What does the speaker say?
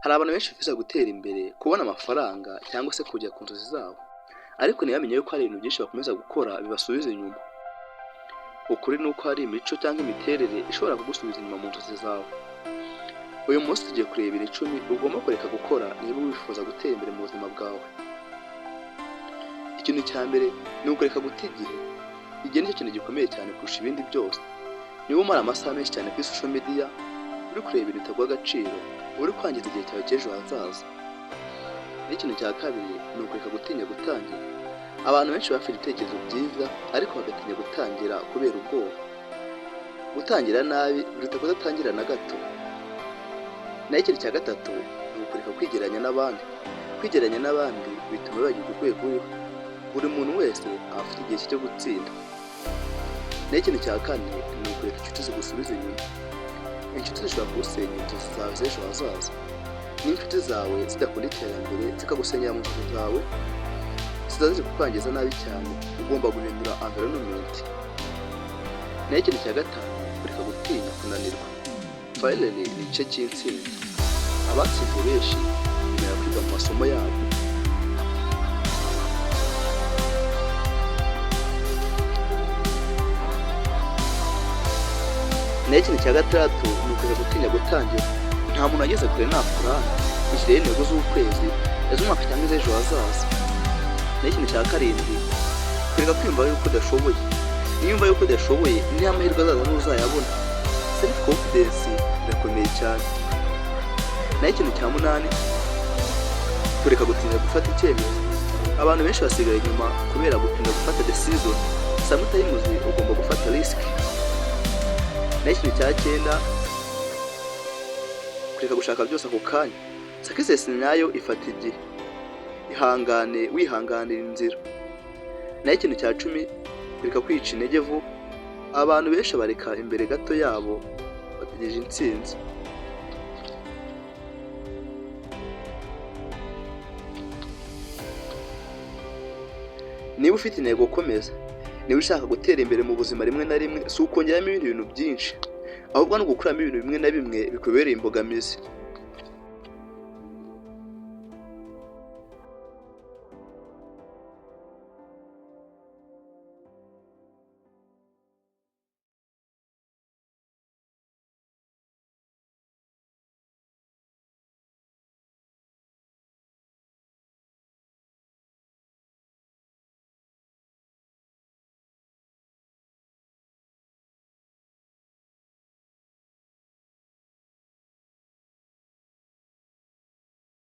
Hari abantu benshi bifuza gutera imbere, kubona amafaranga cyangwa se kugera ku nzozi zabo, ariko ntibamenye yuko hari ibintu byinshi bakomeza gukora bibasubiza inyuma. Ukuri ni uko hari imico cyangwa imiterere ishobora kugusubiza inyuma mu nzozi zawe. Uyu munsi tugiye kureba ibintu 10 ugomba kureka gukora niba wifuza gutera imbere mu buzima bwawe. Ikintu cya mbere ni ukureka guta igihe. Igihe nicyo kintu gikomeye cyane kurusha ibindi byose. Niba umara amasaha menshi cyane kuri social media, uri kureba ibintu bitaguha agaciro, uri kwangiza igihe cyawe cy'ejo hazaza. N'ikintu cya kabiri ni ukureka gutinya gutangira. Abantu benshi bafite ibitekerezo byiza ariko bagatinya gutangira kubera ubwoba. Gutangira nabi biruta kudatangira na gato. Naho ikintu cya gatatu ni ukureka kwigereranya n'abandi. Kwigereranya n'abandi bituma wibagirwa urwego uriho. Buri muntu wese aba afite igihe cye cyo gutsinda. Naho ikintu cya kane ni ukureka inshuti zigusubiza inyuma. Inshuti zishobora kugusenya inzozi zawe z'ejo hazaza. Niba inshuti zawe zidakunda iterambere zikagusenyera mu nzozi zawe, ziba ziri kukwangiza nabi cyane, ugomba guhindura environment. Naho ikintu cya gatanu, kureka gutinya kunanirwa. Failure ni igice cy'intsinzi. Abatsinze benshi bemera kwiga mu masomo yabo. Naho ikintu cya gatandatu ni ukureka gutinya gutangira. Nta muntu wageze kure nta plan. Ishyireho intego z'ukwezi, iz'umwaka cyangwa iz'ejo hazaza. Naho ikintu cya karindwi, kureka kwiyumva yuko udashoboye. Niyo wumva yuko udashoboye, niyo amahirwe azaza ntuzayabona. Self confidence irakomeye cyane. Naho ikintu cya munani, kureka gutinda gufata icyemezo. Abantu benshi basigaye inyuma kubera gutinda gufata decision. Sometimes ugomba gufata risk. Naho ikintu cya cyenda, kureka gushaka byose ako kanya. Success nyayo ifata igihe. Ihangane, wihanganira inzira. Naho ikintu cya 10, kureka kwica intege vuba. Abantu benshi bareka imbere gato yabo bategereje intsinzi. Niba ufite intego, komeza. Niba ushaka gutera imbere mu buzima, rimwe na rimwe si ukongeramo ibindi bintu byinshi, ahubwo ni ugukuramo ibintu bimwe na bimwe bikubereye imbogamizi.